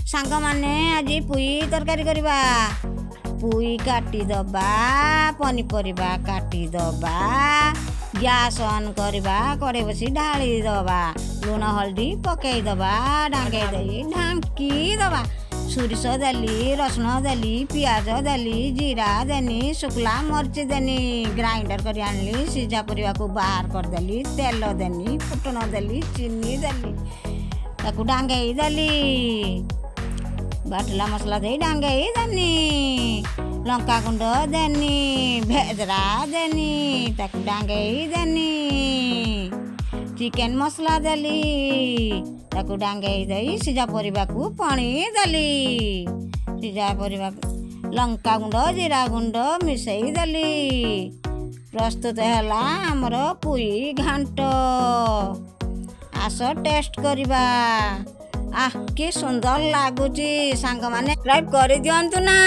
ସାଙ୍ଗମାନେ, ଆଜି ପୁଇ ତରକାରୀ କରିବା। ପୁଇ କାଟିଦେବା, ପନିପରିବା କାଟିଦେବା, ଗ୍ୟାସ୍ ଅନ୍ କରିବା, କଡ଼େଇ ବସି ଢାଳିଦେବା, ଲୁଣ ହଳଦୀ ପକେଇଦେବା, ଢାଙ୍କେଇ ଦେଇ ଢାଙ୍କି ଦେବା। ସୋରିଷ ଦେଲି, ରସୁଣ ଦେଲି, ପିଆଜ ଦେଲି, ଜିରା ଦେନି, ଶୁଖିଲା ମରିଚ ଦେନି, ଗ୍ରାଇଣ୍ଡର କରି ଆଣିଲି। ସିଝା ପରିବାକୁ ବାହାର କରିଦେଲି, ତେଲ ଦେନି, ଫୁଟଣ ଦେଲି, ଚିନି ଦେଲି, ତାକୁ ଡାଙ୍ଗେଇ ଦେଲି, ବାଟିଲା ମସଲା ଦେଇ ଡାଙ୍ଗେଇ ଦେନି, ଲଙ୍କା ଗୁଣ୍ଡ ଦେନି, ଭେଜରା ଦେନି, ତାକୁ ଡାଙ୍ଗେଇ ଦେନି, ଚିକେନ ମସଲା ଦେଲି, ତାକୁ ଡାଙ୍ଗେଇ ଦେଇ ସିଝା ପରିବାକୁ ପାଣି ଦେଲି। ସିଝା ପରିବାକୁ ଲଙ୍କା ଗୁଣ୍ଡ, ଜିରା ଗୁଣ୍ଡ ମିଶେଇ ଦେଲି। ପ୍ରସ୍ତୁତ ହେଲା ଆମର ପୁଇ ଘାଣ୍ଟ। ଆସ ଟେଷ୍ଟ କରିବା। ଆহ, କି ସୁନ୍ଦର ଲାଗୁଛି! ସାଙ୍ଗମାନେ, ସବସ୍କ୍ରାଇବ୍ କରିଦିଅନ୍ତୁ ନା।